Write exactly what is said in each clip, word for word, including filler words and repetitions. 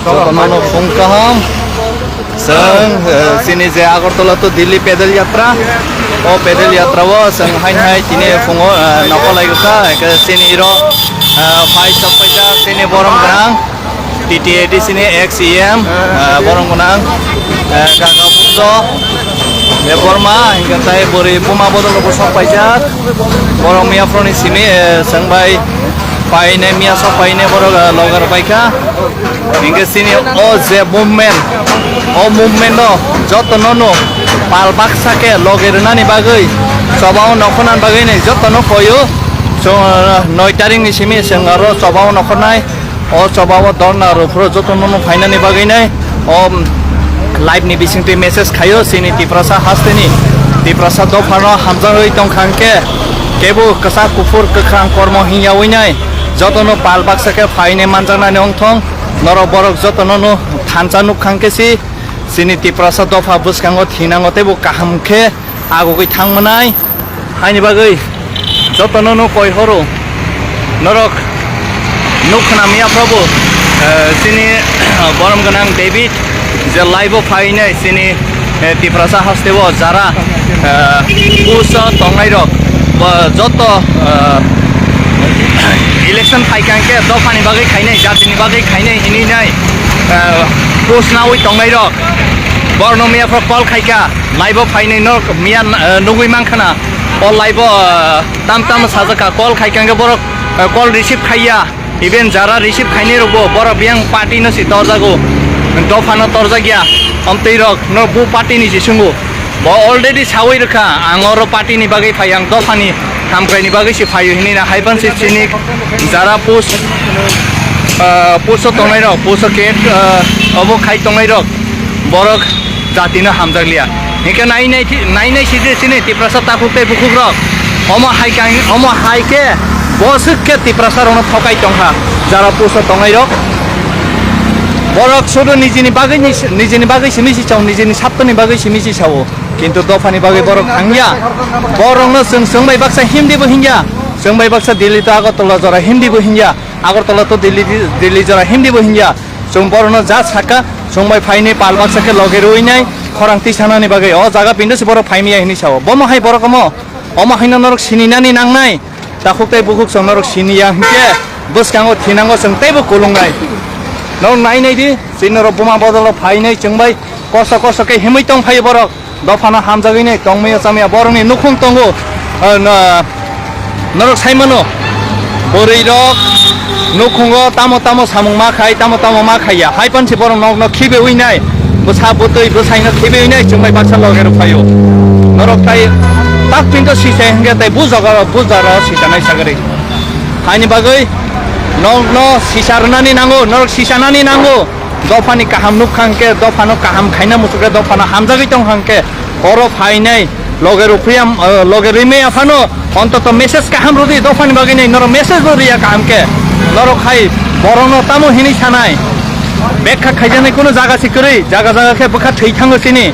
Jotono no phung kaham. Chwng, eh, chini je Agartala to Delhi pedal yatra. O pedal yatra o chwng hain hai tini phungo, eh, nokolai kha. Eke chini ro, eh, phai sok paijak chini borom gwnang. T T A D C ni ex E M, eh, borom gwnang, eh, Gaga Buddho, eh, Borma, hingke tai bwrwi buma bodol bo sok paijak. Borok miya phroni simi, eh, chwng bai paine miya sok paine borok, eh, logar paikha. Hingke chini o je movement, o movement no joto no no pal baksa khe loge rwnani bagwi, choba o nokhornani bagwi ni joto no koyo. Chwng, eh, noi tarik ni simi chwng aro choba o nokhornai. O choba o dorna rwphuru jotono no phainani bagwi nai o live ni bisingtwi message khaio chini Tiprasa hasteni Tiprasa dophano hamjakgwi tongkha hwnkhe kebo kwchak kuphur kwkhwrang kormo hingyawi nai jotono pal baksa khe phainai manjaknani wngthong norok borok jotono no thansa nukha hwnkhe si chini Tiprasa dopha bwskango thinango teibo kaham khe agugwi thangmanai. Haini bagwi jotono no koi horo norok nuk khna miya phabo, eh, chini borom gwnang David je live o phainai chini, eh, Tiprasa haste o jara, eh, puso tongnai rok bo joto, eh, election phaikha hwnkhe dophani bagwi khainai, jatini bagwi khainai hinwi nai, eh, push nawi tongnai rok borno miya phok call khaikha. Live o phainai no miya, eh, nugwi mankha na. O live o, eh, tam tam sajak kha, call khai kha hwnkhe borok, eh, call receive khaiya. Even jara receive khainai rok bo borok biyang party no si torjago. Dopha no torjak ya. Amtwi rok no bu party ni si sungo. Bo already sawi rwkha, ang oro party ni bagwi phai, ang dopha ni hamkrai ni bagwi si phaio hinwi na. Hai phan si chini jara post, eh, post o tongnai rok, post o ke, eh, obo khai tongnai rok. Borok jatino hamjakliya. Hingke nai nai thi-, nai nai sidi sini Tiprasa takhuk tei bukhuk rok. Omo hai kang, omo hai khe boswk khe Tiprasa rokno thokai tongkha. Jara puso tongnai rok. Borok sudu nijini bagwi ni, nijini bagwi simi si chao, nijini saptoni bagwi simi si sao. Kintu dophani bagwi borok thangya. Borokno chwng, chwng bai baksa Hindi bo hingya. Chwng bai baksa Delhi to Agartala jora Hindi bo hingya. Agartala to Delhi, Delhi jora Hindi bo hingya. Chwng borokno ja saka, chwng bai phainai pal baksa khe loge rwinai khorang tisanani bagwi o jaga pindo se borok phaimiya hinwi sao. Bomo hai borok omo, omo haino norok sininani nangnai. Takhuk tei bukhuk chwng norok siniya hinkhe bwskango thinango chwng teibo kulungnai. Norok nai nai di, chini norok buma bodolo phainai chwng bai kosto kosto khe himwi tong phaio borok. Dophano hamjagwi nai tongmaya chamaya borokni nukhung tongo, ah, na-, norok sai mano, bwrwi rok nukhungo tamo tamo samung ma khai, tamo tamo ma khaiya, hai pansi borok nokno khibiwi nai, bwsa bwtwi bwsaino khibiwi nai, chwng bai baksa loge rw phaio. Norok tai tak pinto sisai hwnkhe tai bu jaga rok, bu jaga rok sisanai sagari. Haini bagwi nokno sisa rwnani nango, norok sisanani nango. Dophani kaham nukha hwnkhe, dophano kaham khaina muchukhe, dophano hamjagwi tongkha hwnkhe, oro phainai loge rwphuya, eh, loge rwmaya phano ontoto message kaham rwdi, dophani bagwi nai norok message bo rwya kaham khe, norok hai borokno tamo hinwi sanai, bekha khaijaknai kunu jaga se kwrwi, jaga jaga khe bwkha thwi thango chini.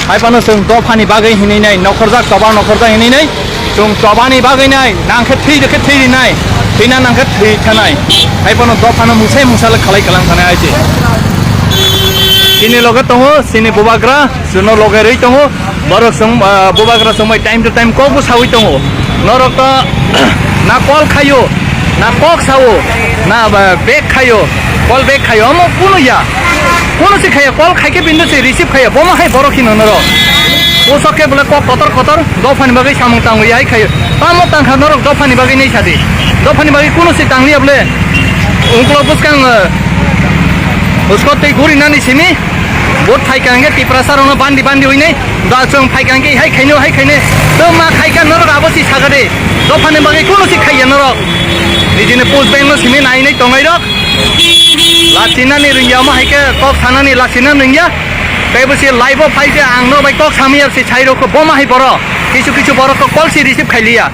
Hai phano chwng dophani bagwi hinwi nai, nokhorjak choba nokhorjak hinwi nai, chwng chobani bagwi nai, nang khe thwi rwkhe thwi rinai, thwina nang khe thwi thanai. Hai phano dophano mungsai mungsa le khalai kalang thanai hai se. Chini loge tongo, chini bubagra, chwngno loge rwi tongo, borok chwng, ah, bubagra chwng bai time to time kok bo sawi tongo. Norok to na call khaio, na kok sao, na, ba, back khaio, call back khaio, omo kunu ya. Kunu se khaiya, call khaikhe bini se receive khaiya, bomo hai borok hino norok. Usok khe bole kok kotor kotor, dophani bagwi samung tangwi hai khaio. Tamo tangkha norok dophani bagwi nei sadi. Dophani bagwi kunu se tangliya bole. Ungklo bwskang, eh, usko tei guri nani simi. Vote phaikha hwnkhe Tiprasa rokno bandi bandi winai. Da chwng phaikha hwnkhe hai khaino hai khaine. Tamo ma khaikha norok abo si sakha de. Dophani bagwi kunu se khaiya norok. Nijini post bank no simi nai nai tongnai rok. Lachinani rwngya omo hai khe kok sanani lachina rwngya. Tei bo se live o phai je ang no bai kok samya se sai rok bo ma hai borok. Kisu kisu borok kok call se receive khailiya.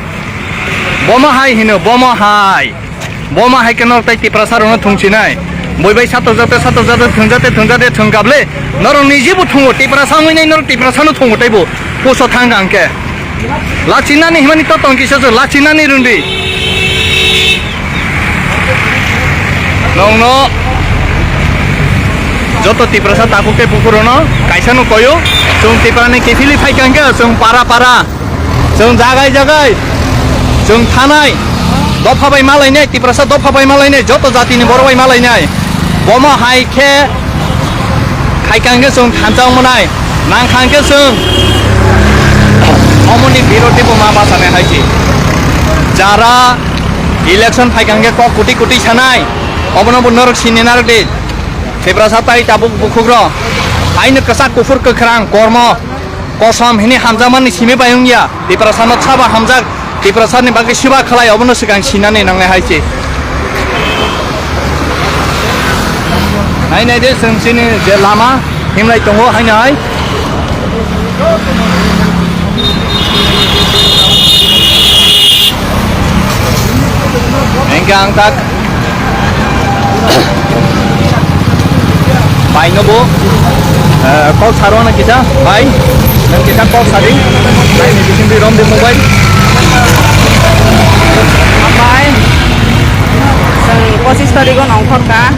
Bo ma hai hino, bo ma hai. Bo ma hai khe norok tai Tiprasa rokno thungsinai. Boi bai satok jate, satok jate, thung jate, thung jate, thung kable. Norok ni jibo thungo, Tiprasa wngwi nai norok Tiprasa no thungo taibo. Puso thang ang khe. Lachinani himani to tong kisa se, lachinani rwngdi. Nongno Joto Tiprasa takhuk tei bukhuk rokno kaisa no koyo, chwng Tiprani kiphilwi phaikha hwnkhe chwng para para, chwng jagai jagai, chwng thanai, dopha bai malainai, Tiprasa dopha bai malainai, joto jatini borok bai malainai. Bomo hai khe khaikha hwnkhe chwng thansa wngmanai, nangkha hwnkhe chwng omoni birodi bo ma bachanai hai se. Jara election phaikha hwnkhe kok kuti kuti sanai, obono bo norok sini narwk di. Tiprasa tai tabuk bukhukrok. Haino kwchak kuphur kwkhrang kormo kosom hini hamjakmani simi bai wngya. Tiprasano saba hamjak, Tiprasani bagwi siba khlai obono swkang sinani nangnai hai se. Hai naidi chwng chini je lama himlai tongo haino hai. Hingke ang tak bai no bo, eh, kok saro na kisa, bai, nang kisa kok sadi, bai ni bisin di rom di mobile. Apai, chwng pochis tarikh o nongkhor ka,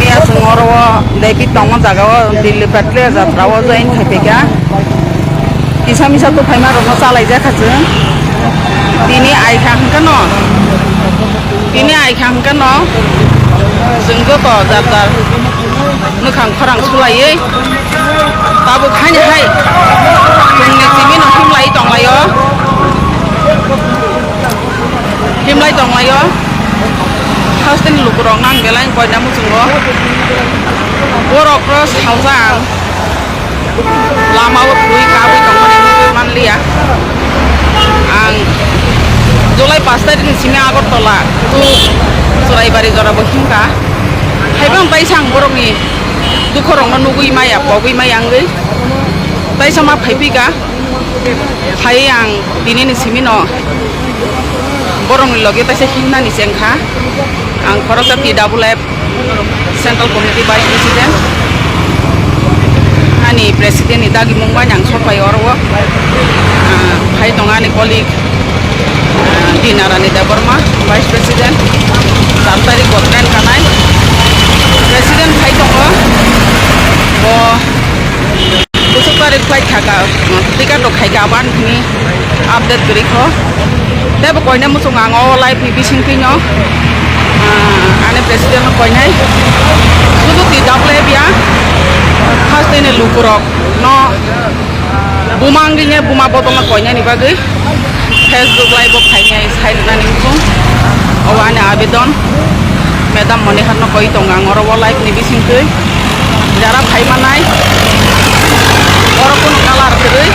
miya chwng oro o David tongma jaga o Delhi Patliya jatra o join khai phaikha. Kisa misa tuphaima rokno chalaijak kha chwng. Tini aikha hwnkhe no, tini aikha hwnkhe no, chwng joto jar jar mwkhang khorang sulaiwi tabuk haini hai chwngni simi no himlai tonglaio, himlai tonglaio. Hasteni lukurok nang belai koina muchungo borok rok salsa ang. Lama o twi kabwi tongmani nugwi manliya. Ang July pas tarikh ni simi Agartala to Churaibari jora bo himkha. Haiba ang taisa ang borokni dukho rokno nugwi maya, pogwi maya wngwi taisa ma phaiphika. Phai ang tini ni simi no borokni loge taisa himnani chengkha. Ang khoroksa T W F Central Committee Vice President, ani President ni dagimung bai ang sok pai oro o, ah, phai tongo ani colleague, ah, Dinarani Debbarma, Vice President, char tarikh bo train kanai, President phai tongo, bo bwswk tarikh flight thaka, ticket rok khaika, abang hwnwi update kwrwi kho. Tei bo koinai muchung ang o live ni bising twino, ah, ani president no koinai. Sudu T W F ya, hasteni lukurok no buma wngwi ne buma bodol no koinani bagwi. Facebook live o phainai sai rwnani wngkhu. Obo ani abedon. Madam Monihar no koi tongo ang oro o live ni bisingtwi. Jara phai manai. Oro kunu colour kwrwi.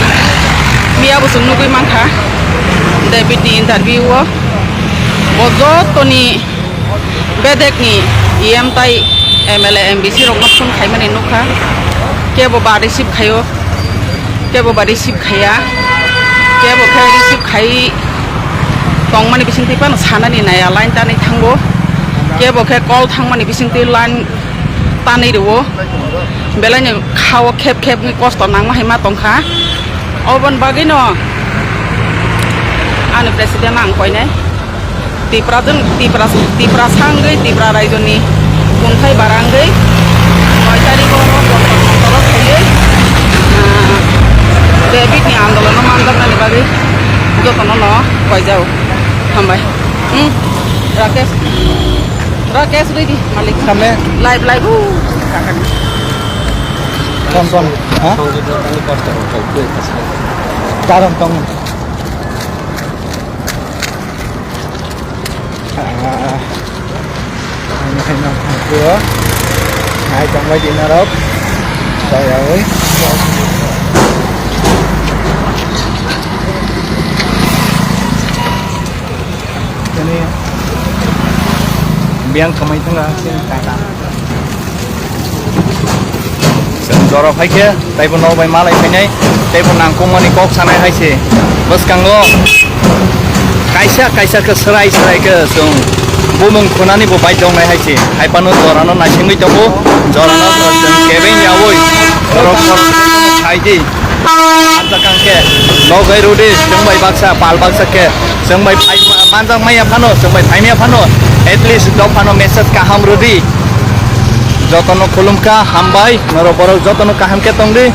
Miya bo chwng nugwi mankha. David ni interview o. Bo jotoni bedek ni E M tai M L A, M B C rok no phone khaimani nukha. Kebo ba receive khaio. Kebo ba receive khaiya, kebo khe receive khai tongmani bisingtwi phano sanani naiya, line tanwi thango, kebo khe call thangmani bisingtwi line tanwi rwo, belaino khao khep khep wngwi kosto nangma hai ma tongkha, oboni bagwino ani president ang koinai. Tipra jwng, Tipra, Tiprasa wngwi, Tipra raijoni kungthai bara wngwi, noi tarikh o Borok Montoro khaiwi, ah, David ni andolono manjaknani bagwi jotono no koijao. Hambai. Hmm. Rakesh. Rakesh, ready, malik. Samne. Live, live. Uh. Ton, ton. Ha? Karon tong. Ah, ano kayo na po? Ay, tong ba di na raw? Tayo, eh. Yan eh. Biyang kamay tanga. Chwng jora phai khe, teibo nok bai malai phainai, teibo nangkukmani kok sanai hai se. Bwskango kaisa kaisa khe swrai swrai khe chwng bumung khunani bo bai tongnai hai se. Hai phano jorano naisingwi tongo, jorano chwng kebeng yaui borok kok sai di. Manjakang khe, logai rudi, chwng bai baksa, pal baksa khe, chwng bai phai ma-, manjak maya phano, chwng bai phai maya phano, at least dok phano message kaham rudi. Jotono khulumkha, hambai, norok borok jotono kaham khe tongdi.